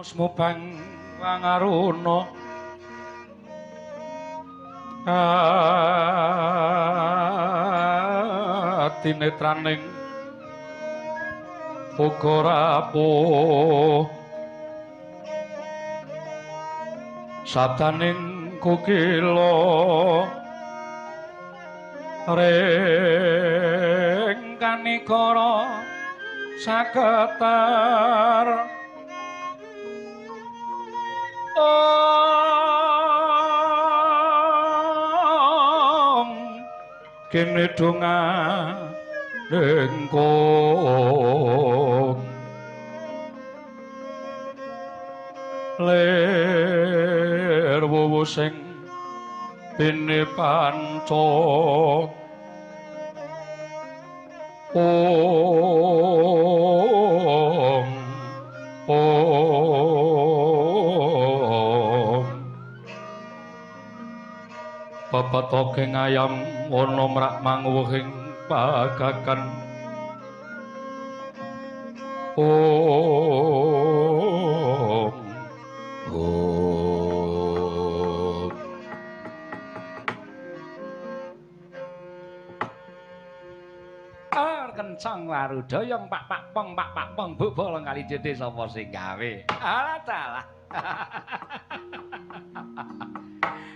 Mubang wangaruna adinetraning uga rapuh sabdaning kukila ring kanikara saketar ong kene donga lengkung lir wuwu sing bene panca ong ong pepetoke ngayam ana mrak manguwuhing pagagan ong ong Kencang warudayang pak pak pong pak pak pong bu bolong kali jedhe sapa sing gawe. Alah dalah.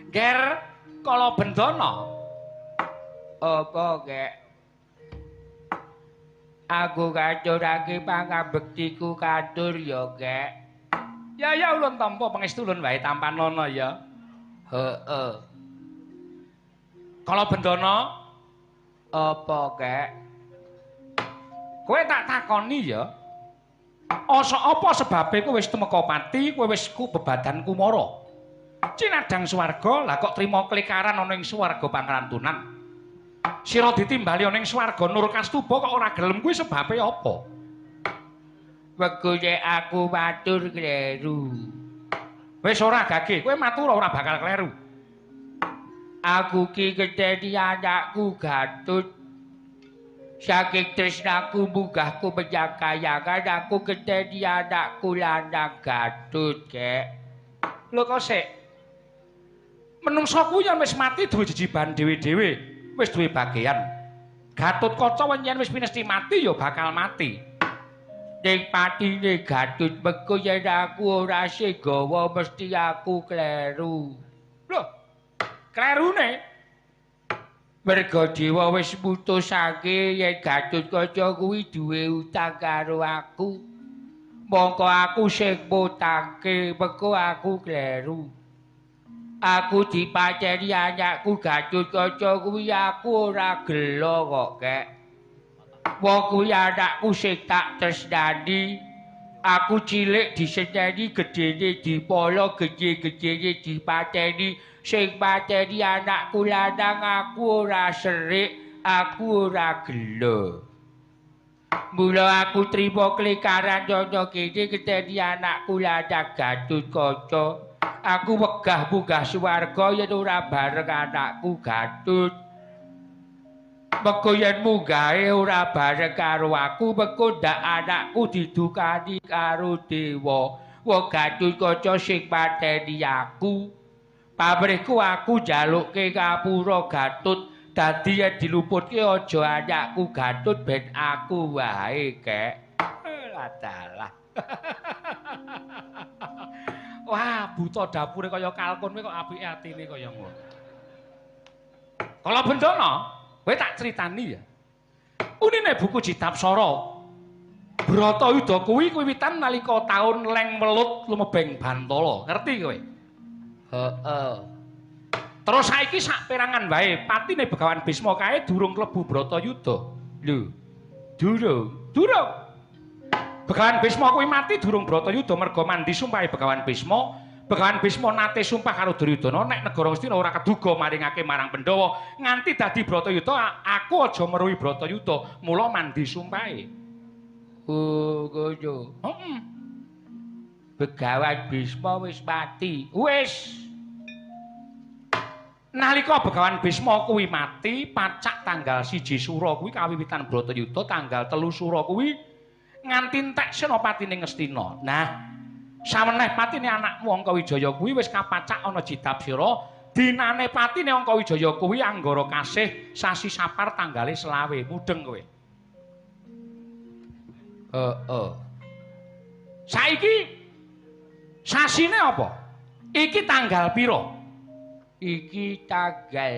Ger kala bendana. Apa gek? Aku katurake pangabektiku katur ya, Gek. Ya ya ulun tampa pangestu ulun wae tampanana ya. Heeh. Kala bendana apa, Gek? Kowe tak takoni ya. Asa apa sebabe kowe wis tumeka pati, kowe wis ku bebadan kumara. Cinadang swarga, lah kok trima klikaran ana ing swarga pangrantunan. Sira ditimbali ana ing swarga Nur Kastuba kok ora gelem kuwi sebabe apa? Wegune aku matur kleru. Wis ora gage, kowe matur ora bakal kleru. Aku ki keteni anakku Gatut. Saking tresnaku munggahku menyang kayangan aku keteni anakku lanang Gatut, Gek. Lho kok sik? Menungsa kuwi yen wis mati duwe jejiban dhewe-dhewe, wis duwe bagean. Gatotkaca yen wis pinesti mati ya bakal mati. Ning patine Gatut mengko yen aku ora sing gawa mesti aku kleru. Lho, klerune? Merga dewa wis mutusake yen Gatotkaca kuwi duwe utang karo aku. Mongko aku sing mutangke, mengko aku kleru. Aku dipateni anakku Gatotkaca kuwi aku ora gela kok, Kek. Wong kuwi anakku sing tak tresnani. Aku cilik diseneni, gedene dipolo, gedhe-gedhene dipateni. Sing mateni anakku lanang aku ora serik, aku ora gela. Mula aku trima klikaran ana kene keteni anakku lanang Gatotkaca. Aku wegah munggah swarga yen ora bareng anakku Gatut. Mengko yen munggahe ora bareng karo aku, mengko ndak anakku didukani karo dewa. Wong Gatotkaca sing mateni aku. Pamrihku aku njalukke ngapura Gatut, dadi yen diluputke aja anakku Gatut ben aku wae, Kek. Lah dalah. Wah, buta dapure kaya kalkun kowe kok apike atine kaya ngono. Kala bendana, kowe tak critani ya. Unine buku Jitapsara. Bratayuda kuwi wiwitan nalika taun Leng Welut lumebeng Bantala. Ngerti kowe? Heeh. Terus saiki sak perangan wae patine Begawan Bisma kae durung klebu Bratayuda. Lho. Durung, durung. Begawan Bisma kuwi mati durung Bratayuda merga mandi sumpahe Begawan Bisma. Begawan Bisma nate sumpah karo Duryudana nek negara Ngastina ora keduga maringake marang Pandhawa nganti dadi Bratayuda aku aja meruhi Bratayuda, mula mandi sumpahe. Oh, ngono. Heeh. Begawan Bisma wis mati. Wis. Nalika Begawan Bisma kuwi mati, pacak tanggal 1 Sura kuwi kawiwitan Bratayuda, tanggal 3 Sura kuwi nganti entek senopatine Ngastina. Nah, Saweneh patine anakmu Angkawijaya kuwi wis kapacak ana jidap sira. Dinane patine Angkawijaya kuwi Anggara Kasih sasi Sapar tanggale 25. Mudeng kowe. Heeh. Saiki sasine apa? Iki tanggal pira? Iki tanggal